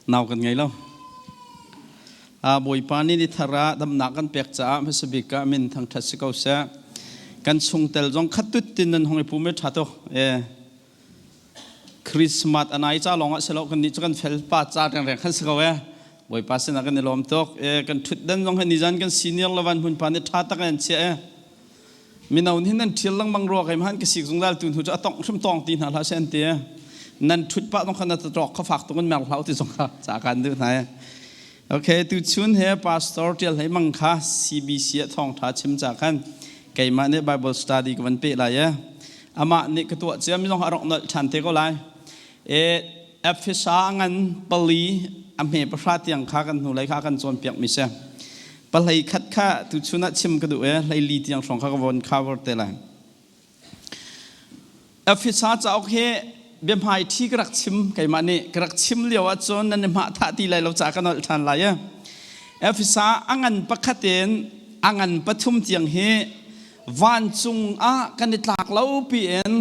Nau kan ngei lo. Bawipa nih ni thar ah damnak kan pek caah hmasa bik ah min thangṭhat si ko seh. Kan chungtel zong khat tut tin nan hong i pum i ṭha tuk. E. Christmas a nai ca lawng ah si lo kan nih cu kan fel pa ca rengreng khan si ko e. Bawipa sinah kan i lawm tuk. E, kan ṭhutdan zong hi nizan kan senior lavan hmunpa nih ṭha tak in an chiah e. Mino nih nan ṭhial lengmang rua kai hmanh ka sik zungzal tu hnu cu a tongh hrim tawng ti hna hlah seh an ti. Nan ṭhut pah zong kha na ṭawk kha fak tuk in mer hlah u ti zong kha ca kaan duh hna. Okay, tuchun he Pastor Ṭial Hlei Mang kha CBC ah thawngṭha chim ca khan keimah nih Bible study ka van peh lai e. Amah nih ka tuah cia mi zong a rak nolh ṭhan te ko lai. E, Efesa ngan pali a hme pahra tiang kha kan hnulei kha kan cawnpiak mi si. Pahlei khat kha tuchun ah chim ka duh e, hleili tiang hrawng kha ka von cover te lai. Efesa cauk hi biahmai thi ka rak chim keimah nih ka rak chim lio ahcun nan i hmah thah ti lai lo ca ka nolh ṭhan lai e. Efesa a ngan pakhat in a ngan pathum tiang hi vancung ah kan i tlak lo piin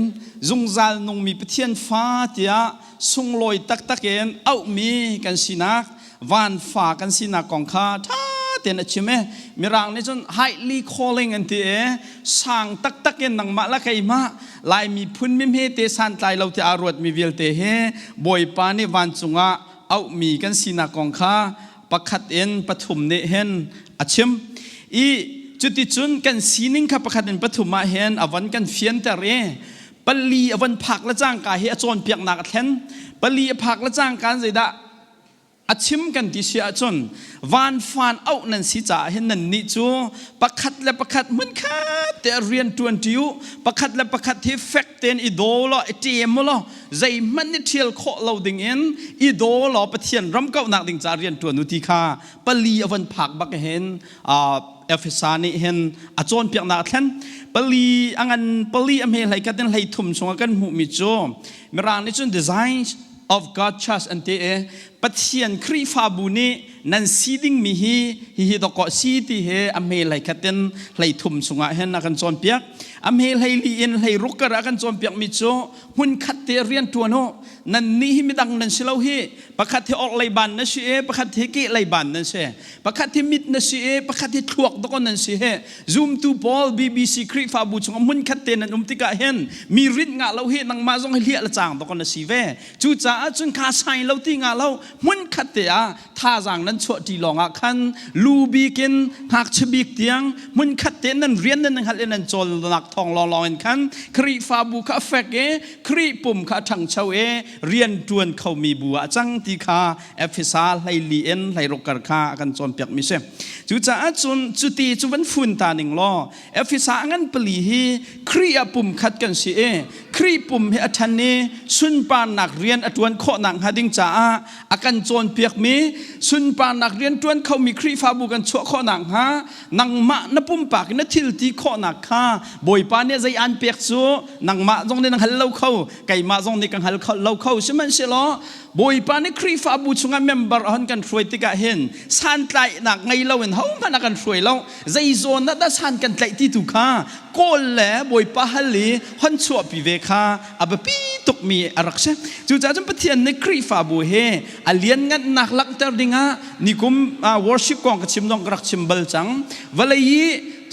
zungzal nungmi Pathian fa tiah sunglawi taktak in auhmi kan sinak van fa kan sinak kong kha ṭha tein a chim i mirang nih cun highly calling an ti i sang taktak in nangmah le keimah Lai miphun mi hmete santlai lo tiah aa ruatmi vialte hi Bawipa nih vancung ah auhmi kan sinak kong kha pakhat in pathum nih hin a chim i cuticun kan sining kha pakhat in pathum ah hin a von kan fianter i pali a von phak le cangka hi a cawnpiaknak a thlen pali a phak le cangka in zeidah a chim kan ti si ahcun vanfan auh nan si caah hin nan nih cu pakhat le pakhat hmunkhat te rian ṭuan ṭi u pakhat le pakhat hi fek tein i daw law i ṭem u law zeihmanh nih ṭhial khawh lo ding in i daw law Pathian ram kauhnak ding caah rian ṭuan u ti kha pali a von phak bak hin Efesa nih hin a cawnpiaknak a thlen pali a ngan pali a hme hlei khat in hlei thum chungah kan hmuhmi cu mirang nih cun design of God Church an ti i Pathian Khrihfabu nih nan si dingmi hi hihi dawkaw si ti hi a hme hlei khat in hlei thum chungah hin a kan cawnpiak a hme hlei li in hlei ruk kar a kan cawnpiakmi cu hmunkhat te rian ṭuan u nan nih hi midang nan si lo hi pakhat hi orhlei ban na si i pakhat hi kehlei ban nan si pakhat hi mit na si i pakhat hi thluak dawkaw nan si hi zumtu pawl BBC Khrihfabu chungah hmunkhat te nan um tikah hin mi rinh ngah lo hi nangmah zong hi hliah le caang dawkaw na si ve cucaah cun kha sai lo ti ngah lo hmunkhat te ah thazaang nan chuah ṭi lawngah khan lu bik in ngakchia bik tiang hmunkhat te nan rian nan hngalh i nan cawlnak thawng lawnglawng in khan Khrihfabu kha a fek i Khrih pum kha a ṭhangcho i rian ṭuan khomi bu ah a cang ti kha Efesa hleili in hleiruk kar kha a kan cawnpiak mi si. Cucaah cun cuti cu van fun ta ning law Efesa ngan pali hi Khrih ah pum khat kan si i Khrih pum hi a ṭhan i sunparnak rian a ṭuan khawhnak hnga ding caah a kan cawnpiakmi sunparnak rian ṭuan khomi Khrihfabu kan chuah khawh nakhnga nangmah na pumpak in na thil ti khawhnak kha Bawipa nih zei aan pek cu nangmah zong nih na hngal lo kho keimah zong nih ka hngal lo kho sihmanhsehlaw Bawipa nih Khrihfabu chungah member a hon kan hruai tikah hin santlaihnak ngei loin hohmanh a kan hruai lo zei zawn ah dah san kan tlaih ti tu kha kawl le Bawipa hal i hon chuahpi ve kha a biapi tukmi a rak si. Cucaah cun Pathian nih Khrihfabu he a lianngannak langhter dingah nikum worship kong ka chim zong ka rak chim bal cang. Vawlei i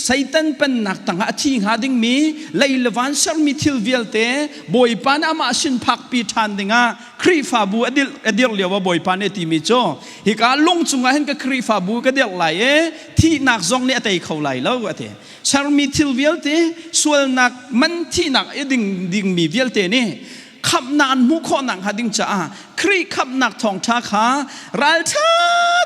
Satan pennak tangah a thi hnga dingmi lei le van sermi thil vialte Bawipa nih amah sin phakpi ṭhan dingah Khrihfabu a dirh lio ah Bawipa nih a timi cu hika lung cungah hin ka Khrihfabu ka dirh lai i thihnak zong nih a tei kho lai lo a ti. Sermi thil vialte sualnak man thihnak i ding dingmi vialte nih khamhnak an hmuh khawh nakhnga ding caah Khrih khamhnak thawngṭha kha ralṭha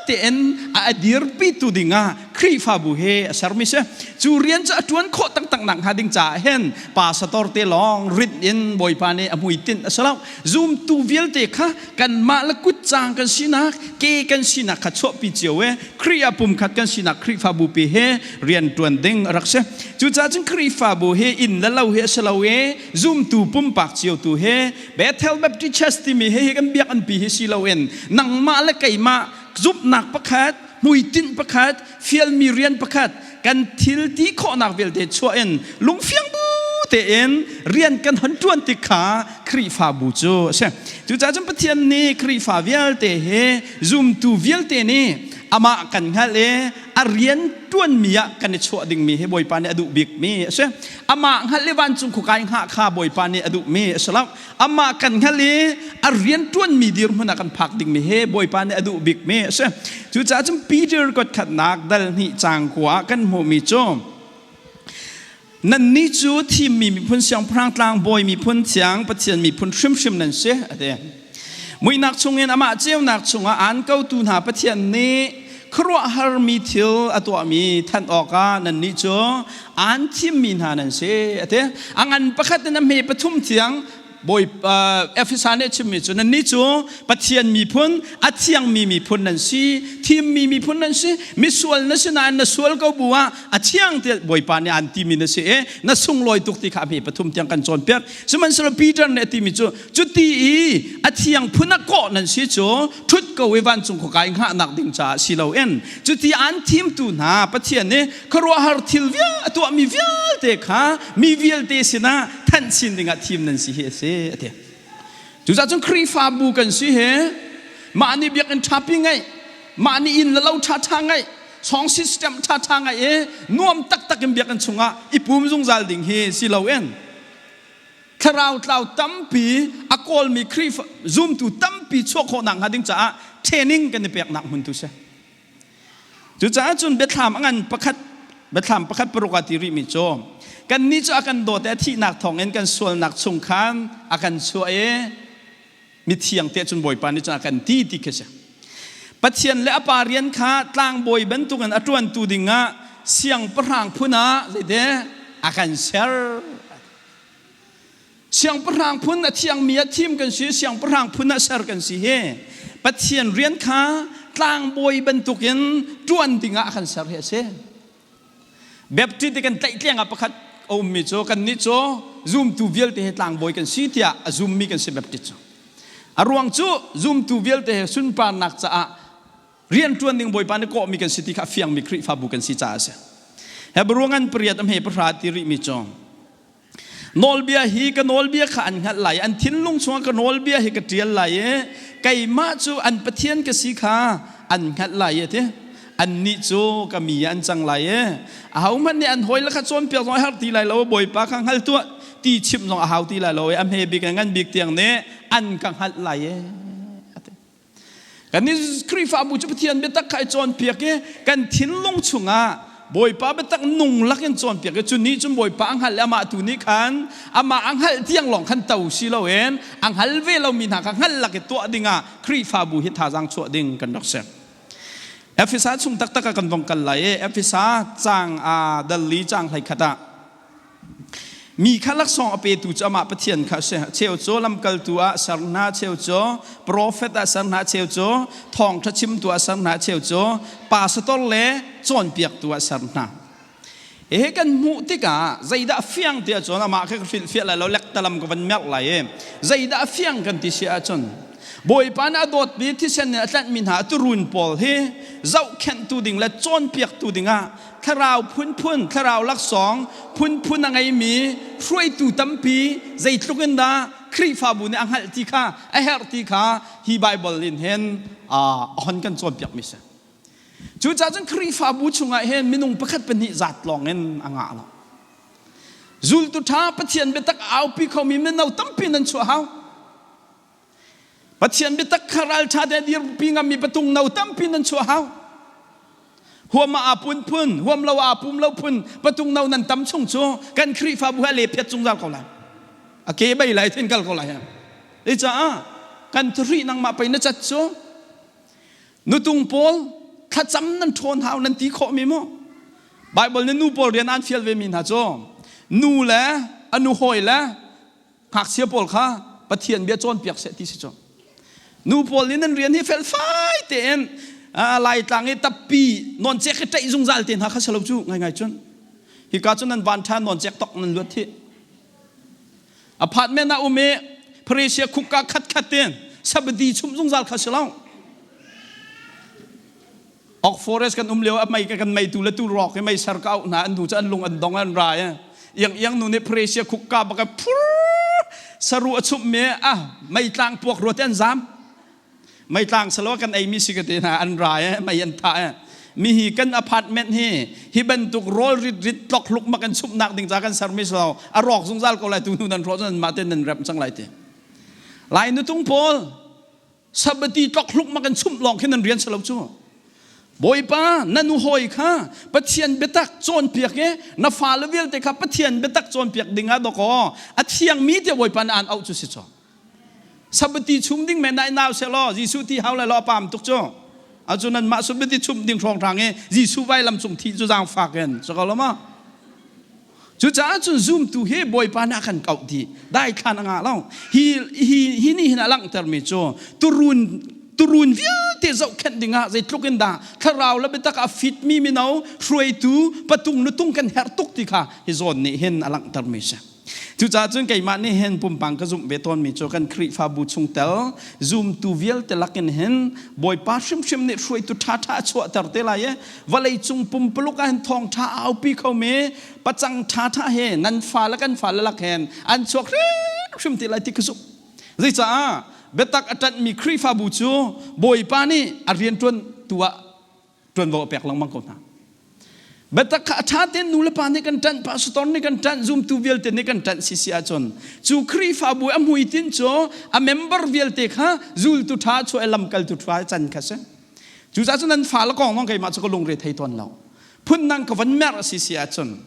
tein a dirpitu dingah Khrihfabu he a sermi si. Cu rian cu a ṭuan khawh taktak nakhnga ding caah hin pastor te lawng rinh in Bawipa nih a hmuitinh a si lo. Zumtu vialte kha kanmah le kutcang kan sinak, ke kan sinak kha chuahpi cio i Khrih ah pumkhat kan sinak Khrihfabu pi he rian ṭuan ding a rak si. Cucaah cun Khrihfabu hi inn le lo hi a si lo i zumtu pumpak cio tu he Bethel Baptist Church timi hi kan biakinn pi hi si loin nangmah le keimah zumhnak pakhat hmuitinh pakhat fialmi rian pakhat kan thil ti khawhnak vialte chuah in lungfiang bu tein rian kan hon ṭuan tik kha Khrihfabu cu a si. Cucaah cun Pathian nih Khrihfa vialte he zumtu vialte nih amah kan hngalh i a rian ṭuanmi ah kan i chuah dingmi hi Bawipa nih a duh bikmi a si. Amah hngalh i vancung khuakai hngah kha Bawipa nih a duhmi a si lo. Amah kan hngalh i a rian ṭuanmi dirhmun ah kan phak dingmi hi Bawipa nih a duh bikmi a si. Cucaah cun Peter kuatkhatnak dal hnih caang kua ah kan hmuhmi cu Nannih cu thimmi miphun siangpahrang tlangbawi miphun thiang Pathian miphun hrimhrim nan si a ti. Muihnak chungin amah ceunak chungah aan kotu hna Pathian nih khuaruahharmi thil a tuahmi thanh awkah nannih cu aan thimmi hna nan si a ti. A ngan pakhat in a hme pathum thiang Bawi Efesa nih a chimmi cu nannih cu Pathian miphun a thiangmi miphun nan si thimmi miphun nan si misual na si nain na sual ko bu ah a thiang tiah Bawipa nih aan timi na si i na sunglawi tuk ti kha a hme pathum tiang kan cawnpiak sihmanhsehlaw Peter nih a timi cu cuti i a thiang phun a kawh nan si cu ṭhut ko i vancung khuakai hngahnak ding caah si loin cuti aan thimtu hna Pathian nih khuaruahhar thil vial a tuahmi vialte kha mi vialte sinah thanh chin dingah thim nan si hi a si a ti. Cucaah cun Khrihfabu kan si he mah nih biakinn ṭhapi ngeih, mah nih inn le lo ṭhaṭha ngeih, song system ṭhaṭha ngeih i nuam taktak in biakinn chungah i pum zungzal ding hi si loin thlarau tlau tampi a kawlmi Khrihfa zumtu tampi chuah khawhnak hnga ding caah training kan i peknak hmun tu si. Cucaah cun biathlam a ngan pakhat biathlam pakhat paruk ah ti rihmi cu kannih cu a kan dawt i a thihnak thawngin kan sualnak chung khan a kan chuah i mithiang te cun Bawipa nih cun a kan ti ti khi si. Pathian le a pa rian kha tlangbawi bantukin a ṭuantu dingah siangpahrang phun ah zeite a kan ser. Siangpahrang phun a thiangmi ah thim kan si, siangpahrang phun ah ser kan si hi Pathian rian kha tlangbawi bantukin ṭuan dingah a kan ser hi a si. Baptist ti kan tlaihtleng ah pakhat a ummi cu kannih cu zumtu vialte he tlangbawi kan si tiah a zummi kan si Baptist cu. A ruang cu zumtu vialte he sunparnak caah rianṭuan ding Bawipa nih kawhmi kan si ti kha a fiangmi Khrihfabu kan si caah a si. Hebrew ngan pariat a hme pahra ti rihmi cu Nawlbia hi ka nawlbia kha an hngalh lai, an thinlung chungah ka nawlbia hi ka ṭial lai i keimah cu an Pathian ka si kha an hngalh lai a ti. Annih cu ka mi ah an cang lai i ahohmanh nih an hawile kha cawnpiak zong a herh ti lai lo, Bawipa kha hngal tuah ti chimh zong a hau ti lai lo i a hme bik le ngan bik tiang nih an ka hngalh lai e. A ti. Kan Khrihfabu cu Pathian biatak kha i cawnpiak i kan thinlung chungah Bawipa biatak nung lakin cawnpiak i cu nih cun Bawipa a hngalh i amah tu nih khan amah a hngalh tiang lawng khan to si loin a hngal ve lomi hna kha hngalh lak i tuah dingah Khrihfabu hi thazaang chuah ding kan rak si. Efesa chung taktak ah kan vong kal lai i Efesa caang a dal li caang hlei khat ah Mi kha laksawng a petu cu amah Pathian kha a si. Cheu cu lamkaltu ah ser hna, cheu cu profet ah ser hna, cheu cu thawngṭha chimtu ah ser hna, cheu cu pastor le cawnpiaktu ah ser hna. Hihi kan hmuh tikah zeidah a fiang ti ahcun amah kha ka hrilhfiah lai lo, lektalam ka van merh lai i zeidah a fiang kan ti si ahcun Bawipa nih a dawtmi thisen in a tlanhmi hna tuurun pawl hi zohkhenhtu ding le cawnpiaktu dingah thlarau phunphun thlarau laksawng phunphun a ngeimi hruaitu tampi zeitluk in dah Khrihfabu nih a hngalh ti kha a herh ti kha hi Baibal in hin a hon kan cawnpiakmi si. Cucaah cun Khrihfabu chungah hin minung pakhat pahnih zat lawng in a ngah lo. Zultu ṭha Pathian biatak aupi khomi mino tampi nan chuah hau. Pathian biatak kha ralṭha te dirpi ngammi patung no tampi nan chuah hau. Huam ah aa pun phun, huam lo ah aa pum lo phun, patung no nan tam chung cu kan Khrihfabu he le phiat zungzal ko lai. A ke bei lai thin kal ko lai. Hi caah kan thuri nangmah pei na cat cu nutung pawl thlacam nan ṭhawn hau nan ti khawh mi mu. Bible nih nu pawl rian an fial ve mi hna cu nu le a nu hawi le ngakchia pawl kha Pathian bia cawnpiak seh ti si cu. Nu pawl nih nan rian hi felfai tein Laitlang i tappi nawncek hi ṭaih zungzal te hna kha si lo cu ngaingai cun. Hika cu nan van ṭha nawncek tok nan luat hi. Apartment ah um i Pharesia khukka khatkhat in sabadi chumh zungzal kha si lo. Oak Forest kan um lio a mei kan meitu le tu rawk i meiser ka auh hna an hnu cu an lung an dong an ra i. Iang iang nu nih pressure khuk ka bak phur saru a chumh mi ah meitlang puak rua te an zam. Meitlang salo kan ei mi si ka te hna an ra e mei an tha e. Mi hi kan apartment hi hi bantuk rawl rit rit tlok hluk ma kan chumh nak ding ca kan ser mi salo a rawk zungzal ko lai tu hnu nan rawh nan mah te nan rem cang lai ti. Lai nutung pawl sabati tlok hluk ma kan chumh lawng khi nan rian salo cu. Bawipa na nu hawi kha Pathian biatak cawnpiak i na fale vialte kha Pathian biatak cawnpiak ding ah dawkaw a thiangmi tiah Bawipa na an auh cu si cu. Sabati chum ding men nai nau selaw Jesuh ti hau lai law a pam tuk cu. Acu nan mah sabati chum ding hrawng hrang i Jesuh vailam cung thi cu zaangfak in si ko lo ma? Cucaah cun zumtu hi Bawipa nih a kan kauh dih. Daithlan a ngah lo. Hi, hi, hi nih hin a langhtermi cu turun turun vialte zohkhenh dingah zeitluk in dah thlarau le biatak a fitmi mino hruaitu patung nutung kan herh tuk ti kha hi zawn nih hin a langhtermi si. Cucaah cun keimah nih hin pumpang ka zumh ve tawnmi cu kan Khrihfabu chungtel zumtu vialte lakin hin Bawipa hrimhrim nih hruaitu ṭhaṭha a chuahter te lai i vawleicung pumpuluk ah hin thawngṭha a aupi khomi pacang ṭhaṭha he nan fale kan fale lak hin an chuak hrimhrim te lai ti ka zumh. Zeicah biatak a ṭanhmi Khrihfabu cu Bawipa nih a rianṭuan tu ah ṭuanvo a pek lengmang ko hna. Biatak kha a ṭha tein nu le pa nih kan ṭanh, pastor nih kan ṭanh, zumtu vialte nih kan ṭanh sisi ahcun cu Khrihfabu a hmuitinh cu a member vialte kha zultu ṭha chuah i lamkaltu ṭha can kha si. Cucaah cun nan fale kong zong keimah cu ka lungre thei tawn lo. Phundang ka van merh a si si ahcun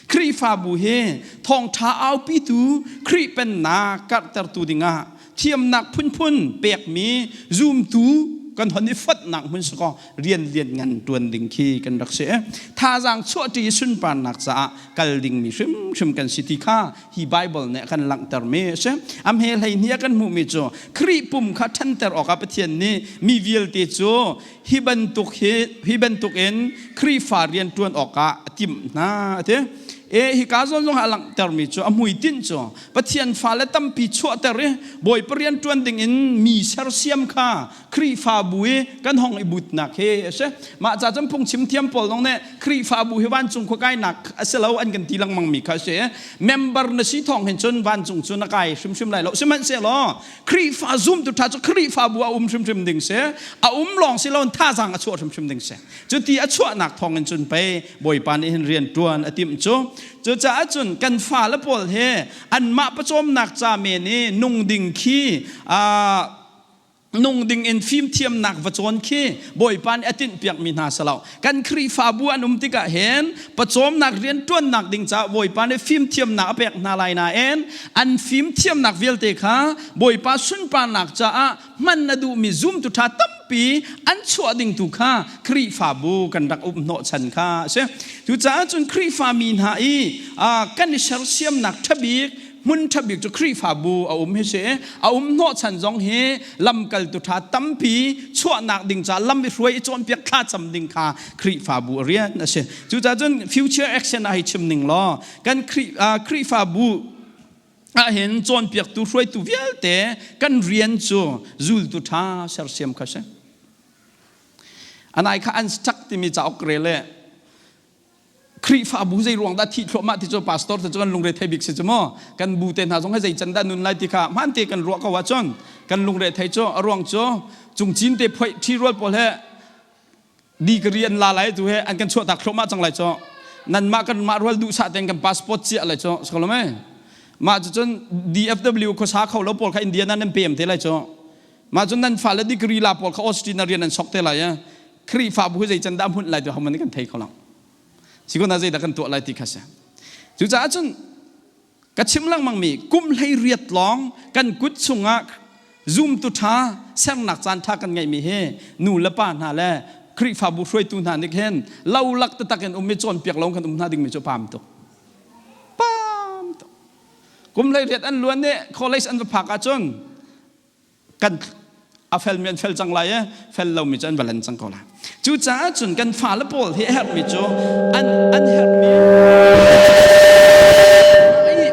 Khrihfabu hi thawngṭha aupitu Khrih pennak karhtertu dingah thiamnak phunphun pekmi zumtu kan hon i fonhnak hmun si kaw rian lian ngan ṭuan ding khi kan rak si. Thazaang chuahṭi i sunparnak caah kal dingmi hrimhrim kan si ti kha hi Bible nih a kan langhtermi a si. A hme 12 a kan hmuhmi cu Khrih pum kha ṭhanter awkah Pathian nih mi vialte cu hi bantuk hi hi bantukin Khrihfa rian ṭuan awkah a timh hna a ti. E hika zawn zong ah a langhtermi cu a hmuitinh cu Pathian fale tampi chuahter i Bawipa rian ṭuan dingin mi sersiam kha Khrihfabu i kan hong i butnak hi a si. Mah ca cun phungchim thiam pawl zong nih Khrihfabu hi vancung khua kainak a si lo an kan ti lengmang mi kha a si. Member na si thawng hin cun vancung cu na kai hrimhrim lai lo. Sihmanhsehlaw Khrihfa zumtu ṭha cu Khrihfabu a um hrimhrim ding si. A um lawng si loin thazaang a chuah hrimhrim ding si. Cuti a chuahnak thawng in cun pei Bawipa nih hin rian ṭuan a timh cu. Cucaah cun kan fale pawl hi anmah pawcawmnak ca men i nung ding khi nung ding in fimthiamnak va cawn khi Bawipa nih a tinhpiakmi hna si lo. Kan Khrihfabu an um tikah hin pawcawmnak rianṭuannak ding caah Bawipa nih fimthiamnak a pek hna lai nain an fimthiamnak vialte kha Bawipa sunparnak caah hman a duhmi zumtu ṭha tampi an chuah ding tu kha Khrihfabu kan rak um hnawhchan kha a si. Cucaah cun Khrihfami hna i kan i sersiamnak ṭhabik hmun ṭha bik cu Khrihfabu a um hi si. A um hnawhchan zong hi lamkaltu ṭha tampi chuahnak ding ca lam i hruai i cawnpiak thlacam ding kha Khrihfabu a rian a si. Cucaah cun future action ah hei chim ning law kan Khrihfabu ahhin cawnpiaktu hruaitu vialte kan rian cu zultu ṭha sersiam kha si. Anai kha Unstuck timi cauk rel le Khrihfabu zei ruang dah thih thluahmah ti cu pastor te cu kan lungre thei bik si cu mu. Kan bu te hna zong he zei can dah nun lai ti kha hmaan te kan ruah ko ahcun kan lungre thei cu a ruang cu cungcin te phoih ṭhi rual pawl he degree an la lai tu he an kan chuahtak thluahmah cang lai cu. Nanmah kan mah rual duhsah tein kan passport ciah lai cu si ko lo mei. Mah cu cun DFW khuasa kho lo pawl kha Indiana nan pem te lai cu. Mah cun nan fale degree la pawl kha Austin ah rian an sok te lai. Khrihfabu hi zei can dah hmunh lai ti hohmanh nih kan thei kho lo. Sikon ah zeidah kan tuah lai ti kha si. Cucaah cun ka chim lengmang mi kum 18 lawng kan kut chungah zumtu ṭha sernak caan ṭha kan ngeihmi hi nu le pa hna le Khrihfabu hruaitu hna nih hin lo lak taktak in um i cawnpiak lo kan um hna dingmi cu paam tuk. Paam tuk. Kum 18 an luan i college an va phak ahcun kan a felmi an fel cang lai i fel lomi cu an va len cang ko lai. Cucaah cun kan fale pawl hi a herhmi cu an an herhmi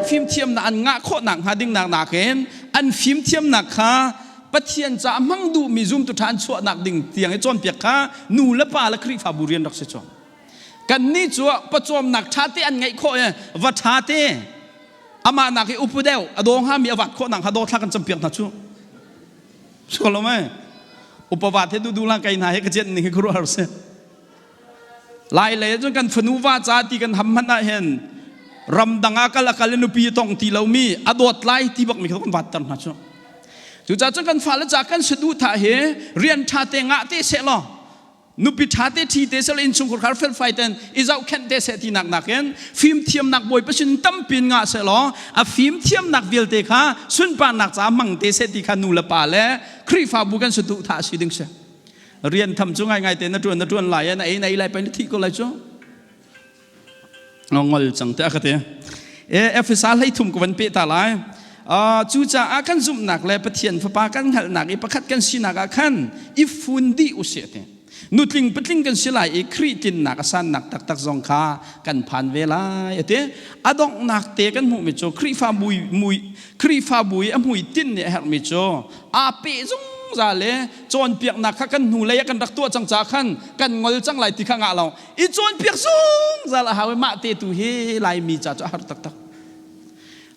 fimthiamnak an ngah khawhnak hnga ding nak nakin an fimthiamnak kha Pathian caah hmang duhmi zumtu ṭha an chuahnak ding tiang i cawnpiak kha nu le pa le Khrihfabu rian rak si cu. Kannih cu pawcawmnak ṭha te an ngeih khawh i va ṭha te amah nak i upu deuh a daw hngami a vat khawh nak hnga daw thla kan campiak hna cu. Sual lo mei? Upa vat he dudu lang kai hna he ka cian ning hi khuaruahhar si. Lai lei cun kan fanu va ca ti kan ham hmanh ah hin ramdang ah kal a kal i nupi a tong ti lomi a dawt lai ti bak mi kha kan vatter hna cu. Cucaah cun kan fale ca kan saduhthah hi rian ṭha te ngah te seh law nupi ṭha te ṭhi te seh law innchungkhar khar felfai ten i zohkhenh te seh tinak nakin fimthiamnak Bawipa sin tampi in ngah seh law a fimthiamnak vialte kha sunparnak caah hmang te seh ti kha nu le pa le Khrihfabu kan saduhthah a si ding si. Rian tham cu ngaingai te na ṭuan na ṭuan lai na ei na ei lai pei na thih ko lai cu. Ngol cang te a ka ti. E Efesa 13 ka van pe ta lai. Cucaah kan zumhnak le Pathian Fapa kan hngalhnak i pakhat kan sinak ah khan i fun dih usih ti. Nutling patling kan si lai i Khrih tlinnak a sannak taktak zong kha kan phan ve lai a ti. A donghnak te kan hmuhmi cu Khrihfa mui Khrihfabu i a hmuitinh nih a herhmi cu aa peh zungzal le cawnpiaknak kha kan hnulei ah kan rak tuah cang caah khan kan ngol cang lai ti kha ngah lo i cawnpiak zungzal a hau i mah te tu hi Laimi ca cu a har taktak.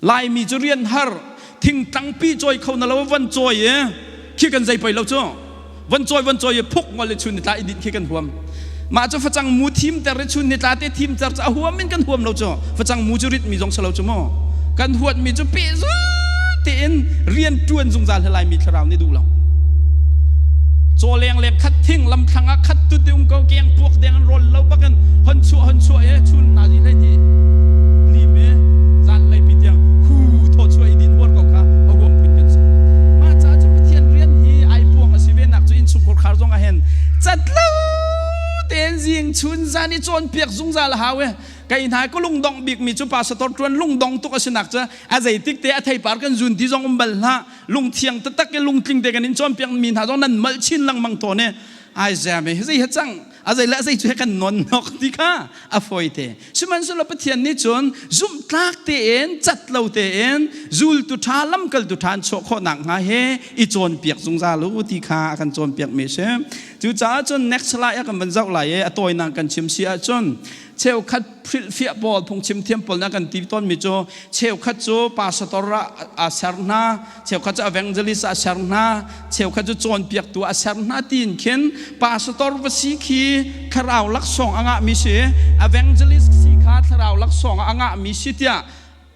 Laimi cu rian har thingtlangpi cawi kho na lo van cawi i khi kan zei poi lo cu van cawi van cawi i phuk ngol i chun nitla i dinh khi kan huam. Mah cu facang mu thim ter i chun nitla te thim ter cu a huam in kan huam lo cu facang mu cu rit mi zong si lo cu mu kan huat mi cu pehzul tein rian ṭuan zungzal hi Laimi thlarau nih duh lo. Caw leng leng khat thing lamthlang ah khat tut um ko keng puak deng an rawl lo bakin hon chuah hon chuah e chun nazi hlei ni lim e zan lei pi tiang hu thaw chuah i din huar ko kha a huam phun kan si. Mah ca cu Pathian rian hi ai puang a si ve nak cu innchungkhar khar zong ah hin cat lo tein zing chun zan i cawnpiak zungzal a hau e kei hna ka lungdongh bikmi cu pastor ṭuan lungdong tuk a si nak cu a zeitik te a theipar kan zun ti zong um bal hlah lungthiang taktak i lungtling te kan in cawnpiak mi hna zong nan malh chin lengmang tawn i ai zem i zei he cang a zei le a zei cu he kan non nok ti kha a fawi te sihmanhsehlaw Pathian nih cun zumhtlak tein cat lo tein zultu ṭha lamkaltu ṭha an chuah khawh nakhnga he i cawnpiak zungzal u ti kha a kan cawnpiak mi a si. Cucaah cun next lai ah kan van zoh lai i a tawinak kan chim si ahcun cheukhat hrilhfiah pawl phungchim thiam pawl nih kan ti tawnmi cu cheukhat cu pastor ah a ser hna cheukhat cu evangelist ah a ser hna cheukhat cu cawnpiaktu ah a ser hna tiin khin pastor va si khi thlarau laksawng a ngahmi si evangelist si kha thlarau laksawng a ngahmi si tiah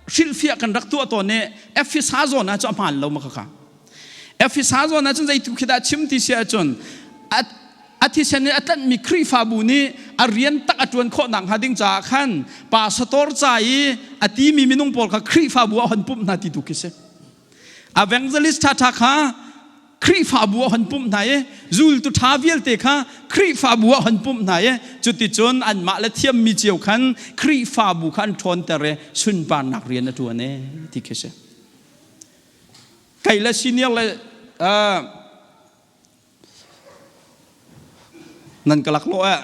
hrilhfiah kan rak tuah tawn i Efesa zawn ah cu a hmaan lo ma khakha Efesa zawn ah cun zeitu khi dah chim ti si ahcun a thisen in a tlanhmi Khrihfabu nih a rian tak a ṭuan khawh nakhnga ding caah khan pastor ca i a timi minung pawl kha Khrihfabu ah hon pumh hna ti tu khi si. Evangelist ṭhaṭha kha Khrihfabu ah hon pumh hna i zultu ṭha vialte kha Khrihfabu ah hon pumh hna i cuticun anmah le thiammi cio khan Khrihfabu kha an ṭhawnter i sunparnak rian a ṭuan e ti khi si. Kei le senior le nan ka lak lo eh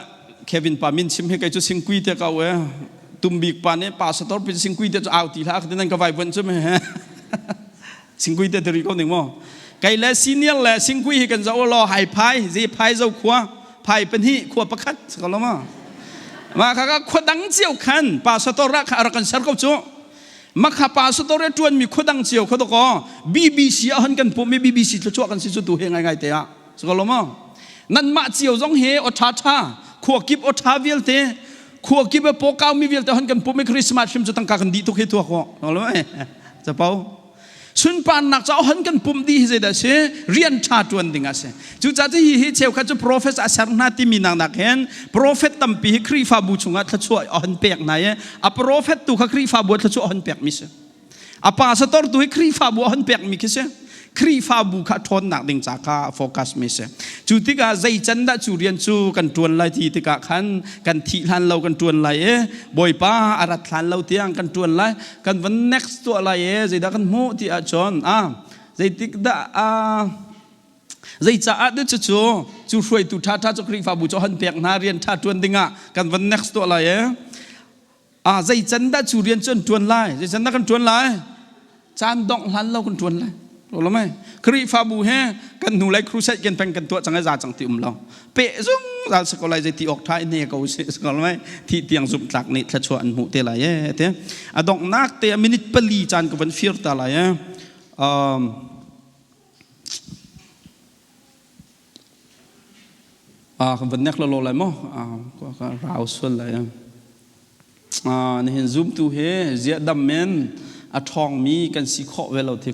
Kevin pa min chim hi kei cu singkui te ka u eh tumbik pa nih pastor pin singkui te cu au ti hlah nan ka vai vuan cu me singkui te tiri ko ning mo kei le senior le singkui hi kan zo lo hai phai zi phai zo khua phai pahnih khua pakhat ko lo ma ma kha ka khua dang cio khan pastor ra kha rak kan ser ko cu makha pastor e tuan mi khua dang cio kha ko BBC a hon kan pum mi BBC thluachuah kan si cu tu he ngai ngai te ah Siko maw? Nanmah cio zong hi aw ṭha ṭha khua kip aw ṭha vialte khua kip e pawkau mi vialte hon kan pum i Christmas hrim cu tangka kan dih tuk hi tuak ko. Capo. Sunparnak ca hon kan pum dih hi zeidah si rian ṭha ṭuan ding a si. Cucaah cu hi hi cheukhat cu prophet a ser hna timi nak nak hin prophet tampi hi Khrihfabu chungah thluachuah a hon pek hna i a prophet tu kha Khrihfabu ah thluachuah a hon pekmi si. A pastor tu hi Khrihfabu a hon pekmi khi si. Khrihfabu kha ṭhawnnak ding ca kha a focus mi si. Cu tikah zei can dah cu rian cu kan ṭuan lai ti tikah khan kan thih hlan lo kan ṭuan lai i Bawipa a rat hlan lo tiang kan ṭuan lai. Kan van next tuah lai i zeidah kan hmuh ti ahcun ah zeitik dah ah Zeicaah dah cucu cu hruaitu ṭhaṭha cu Khrihfabu cu hon pek hna rian ṭha ṭuan dingah kan van next tuah lai i Ah zei can dah cu rian cu an ṭuan lai? Zei can dah kan ṭuan lai? Caan dongh hlan lo kan ṭuan lai. Lo mai. Khrihfabu he kan hnu lei crusade kan peng kan tuah cang ai za cang ti um lo. Pe zungzal si ko lai zei ti awk tha in he ko si ko lai thi tiang zumh tlak nih thluachuah an hmuh te lai e te. A donghnak te minute pali caan ka van fir ta lai e. Um, Ah, kan van nek lo lai maw? Ah, ka rau sual lai. Ah, nihin zumtu he ziah dam men a ṭhawngmi kan si khawh ve lo ti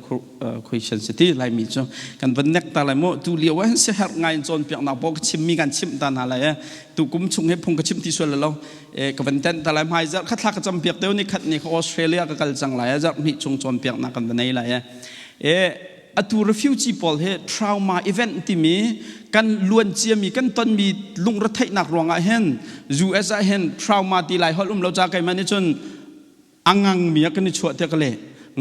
question si ti laimi cu kan van nek ta lai maw tu lio ah hin siaherh ngai in cawnpiaknak pawl ka chimmi kan chimh ta hna lai e tu kum chung he phung ka chim ti sual lo e ka van tenh ta lai hmai zarh kha thla ka campiak deuh ni khat ni kha Australia ka kal cang lai e zarh hnih chung cawnpiaknak kan va nei lai e e atu refugee pawl hi trauma event timi kan luan ciami kan tonmi lungretheihnak ruangah hin US ah hin trauma ti lai holh um lo ca keimah nih cun a ngangmi ah kan i chuah tiah ka leh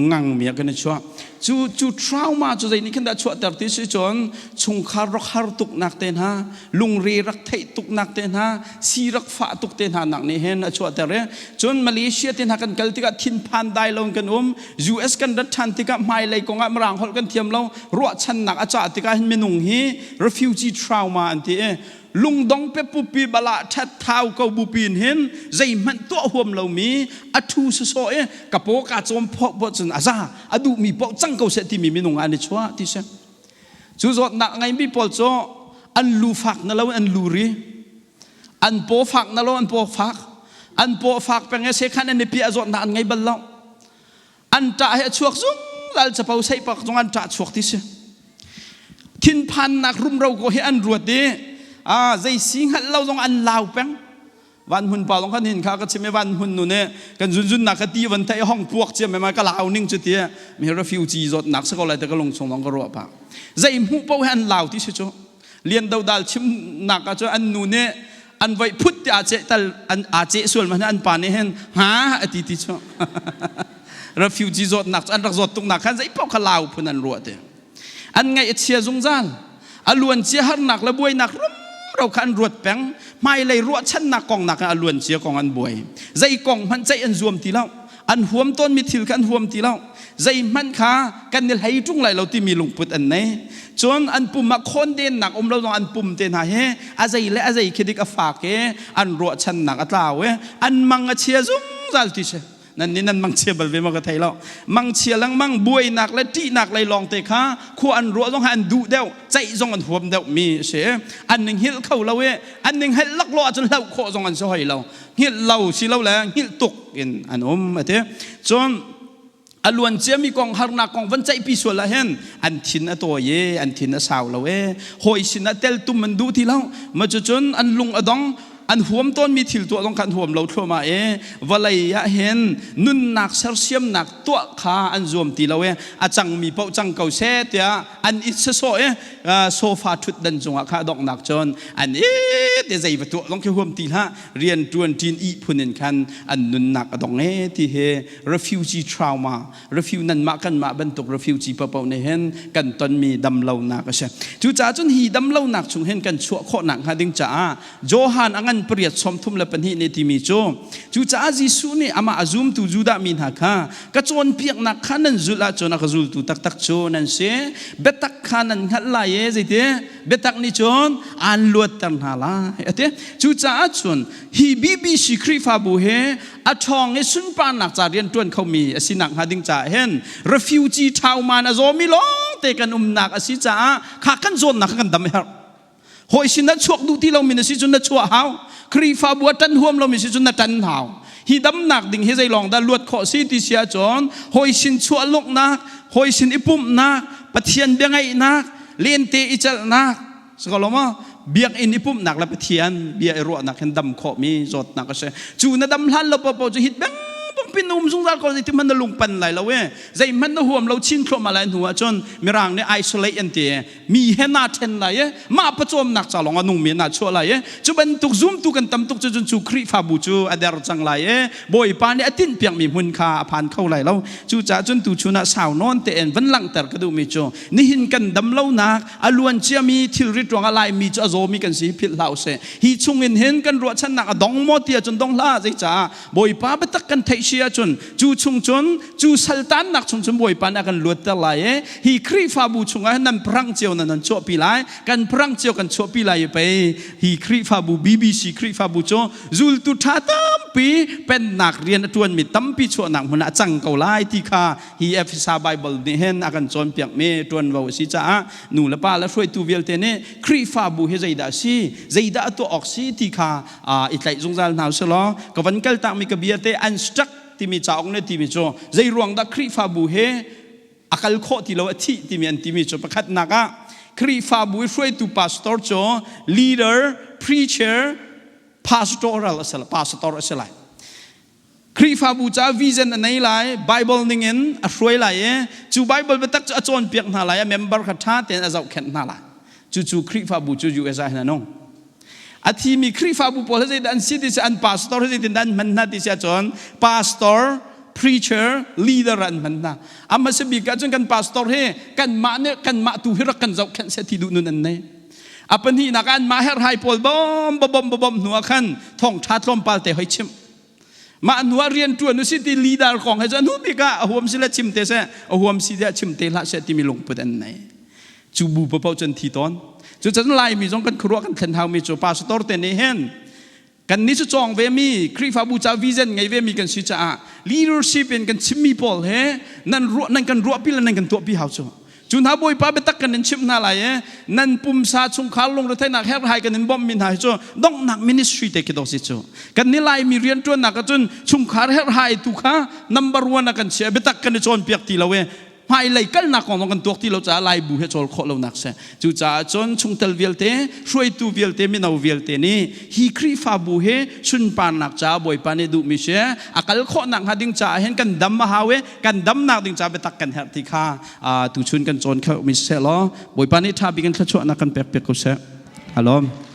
ngangmi ah kan i chuah cu cu trauma cu zei nih khin dah chuahter ti si cun chungkhar rak har tuknak te hna lungre rak theih tuknak te hna si rak fah tuk te hna nak nih hin a chuahter i cun Malaysia te hna kan kal tikah thinphan dai lo in kan um US kan rat ṭhan tikah hmailei kongah mirang holh kan thiam lo ruahchannak a cah tikah hin minung hi refugee trauma an ti i lungdong pepupi bala ṭhat thau ko bupi in hin zeihmanh tuah huam lomi a ṭhu sawsawh i ka paw ka cawm phoh poh cun a za a duhmi paoh cang ko seh timi minung ah an i chuah ti si cu zawtnak a ngeimi pawl cu an lu fak na lo an lu ri an paw fak na lo an paw fak an paw fak peng e sekhan an i piah zawtnak an ngei bal lo an ṭah he a chuak zungzal capo seih pak zong an ṭah chuak ti si thinphannak rumro ko hi an ruat i a zei si hngalh lo zong an lau peng van hmun pa zong khan hin kha ka chim i van hmun nu nih kan zunzun nak ka ti van theih hong puak cia me ma ka lau ning cu ti mi refugee zawtnak si ko lai te ka lung chung zong ka ruah pa zei hmuh paoh hi an lau ti si cu lian dodal chimnak ah cun an nu nih an voih phut ti aa ceh tal an aa ceh sual man an pa nih hin ha a ti ti cu refugee zawtnak cu an rak zawt tuknak khan zei paoh kha lau phun an ruah te an ngaih a chia zungzal a luan cia harnak le buainak rumro kha an ruat peng hmailei ruahchannak kong nak ah a luan cia kong an buai zei kong hmanh ceih an zuam ti lo an huam tawnmi thil kha an huam ti lo zeihmanh kha kan i hlei ṭung lai lo timi lungput an nei cun an pum ah khawndennak um lo zong an pum te hna hi a zei le a zei khi dik a fak i an ruahchannak a tlau i an mang a chia zungzal ti si nan nih nan mangchia bal ve maw ka thei lo mangchia lengmang buainak le ṭihnak lei lawng te kha khua an ruah zong an duh deuh ceih zong an huam deuh mi a si an ning hngilh kho lo i an ning helh laklawh ahcun hlauh khawh zong an si hoi lo hngilh lo si lo le hngilh tuk in an um a ti cun a luan ciami kong harnak kong van ceihpi sual ah hin an thin a tawi i an thin a sau lo e hawi sin ah teltum an duh ti lo ma cucun an lung a dong an huam tawnmi thil tuah zong kha an huam lo thluahmah i vawlei ah hin nunnak sersiamnak tuah kha an zuam ti lo i a cangmi paoh cang ko seh tiah an it sawsawh i sofa ṭhutdan cungah kha donghnak cun an it i zei va tuah zong khi huam ti hlah rian ṭuan ṭin ih phun in khan an nunnak a dong e ti hi refugee trauma refugee nanmah kanmah bantuk refugee paohpaoh nih hin kan tonmi damlonak a si cucaah cun hi damlonak chung hin kan chuah khawhnak hnga ding caah Johan a ngan pariat 32 nih timi cu cucaah Jesuh nih amah a zumtu Judah mi hna kha ka cawnpiaknak kha nan zulh ahcun a ka zultu taktak cu nan si biatak kha nan hngalh lai e zeiti biatak nih cun aan luatter hna lai a ti cucaah cun hi BBC Khrihfabu he a ṭhawng i sunparnak ca rian ṭuan khomi a si nak hnga ding caah hin refugee ṭhauman a zawmi lawngte kan umnak a si caah kha kan zawnnak kha kan dam a herh hawi sin ah chuak duh ti lomi na si cun na chuah hau Khrihfabu a ṭan huam lomi si cun na ṭan hau hi damnak ding hi zei lawng dah luat khawh si ti si ahcun hawi sin chuah lungnak hawi sin i pumhnak Pathian bia ngaihnak lente i celhnak si ko lo maw biakinn i pumhnak le Pathian bia i ruahnak hin dam khawhmi zawtnak a si cu na dam hlan lo paohpaoh cu hit beng pin um zungzal ko zeitin hmanh na lungpan lai lo e zeihmanh na huam lo chin thluahmah lai hnu ahcun mirang nih isolate an ti mi he naa ṭhen lai i mah pawcawmnak ca lawng a nungmi naa chuah lai i cu bantuk zumtu kan tam tuk cu cun cu Khrihfabu cu a der cang lai i Bawipa nih a tinhpiakmi hmun kha a phan kho lai lo cucaah cun tuchun ah sau nawn tein van langhter ka duhmi cu nihin kan dam lonak a luan ciami thilrit ruangah Laimi cu a zawmi kan si philh hlah usih hi chungin hin kan ruahchannak a dong maw ti ahcun dong hlah zeicah Bawipa biatak kan theih si. si ahcun cu chung cun cu saltannak chung cun Bawipa nih a kan luatter lai i hi Khrihfabu chungah hin nan prang cio nan nan chuahpi lai, kan prang cio kan chuahpi lai i pei hi Khrihfabu BBC Khrihfabu cu zultu ṭha tampi pennak rian a ṭuanmi tampi chuahnak hmun ah a cang ko lai ti kha hi Efesa Bible nih hin a kan cawnpiakmi ṭuanvo a si caah nu le pa le hruaitu vialte nih Khrihfabu hi zeidah a si, zeidah a tuah awk si ti kha i tlaih zungzal hna usih law ka van kaltakmi ka bia te unstuck timi cauk nih timi cu zei ruang dah Khrihfabu hi a kal khawh ti lo a thih timi an timi cu pakhatnak ah Khrihfabu i hruaitu pastor cu leader, preacher, pastoral a si pastor a si lai. Khrihfabu caah vision a nei lai, Bible ningin a hruai lai i cu Bible biatak cu a cawnpiak hna lai, a member kha ṭha tein a zohkhenh hna lai. Cucu Khrihfabu cu US ah hin a nung. A thimi Khrihfabu pawl hi zeidah an si ti si an pastor hi zeitindah an hman hna ti si ahcun pastor, preacher, leader an hman hna. A hmasa bik ahcun kan pastor hi kanmah nih kanmah tu hi rak kan zohkhenh seh ti duh nun an nei. A pahnihnak ah anmah herhhai pawl bom bom bom hnu ah khan thawngṭha tlawmpal te hoi chimh. Mah hnu ah rian ṭuan usih ti leader kong he cu a hnu bik ah a huam si le chim te seh, a huam si tiah chim te hlah seh timi lungput an nei. Cu bu paoh cu an thi tawn. Cucun Laimi zong kan khuaruah kan thlen haumi cu pastor te nih hin kan nih cu cawng ve mi Khrihfabu ca vision ngei ve mi kan si caah leadership in kan chimmi pawl he nan ruah nan kan ruahpi le nan kan tuahpi hau cu. Cu hna Bawipa biatak kan in chimh hna lai i nan pumsa chungkhar lungretheihnak herhhai kan in bawmhmi hna hi cu donghnak ministry te khi dawh si cu. Kan nih Laimi rianṭuannak ahcun chungkhar herhhai tu kha number one ah kan chiah biatak kan i cawnpiak ti lo i hmailei kalnak kong zong kan tuak ti lo caah Laibu he cawl khawh lonak si. Cucaah cun chungtel vialte, hruaitu vialte, mino vialte nih hi Khrihfabu hi sunparnak caah Bawipa nih duhmi si a kal khawhnak hnga ding caah hin kan dam a hau i kan damnak ding caah biatak kan herh ti kha tuchun kan cawn kho mi siseh law Bawipa nih ṭha bik in thluachuahnak kan pek piak ko seh. Alom.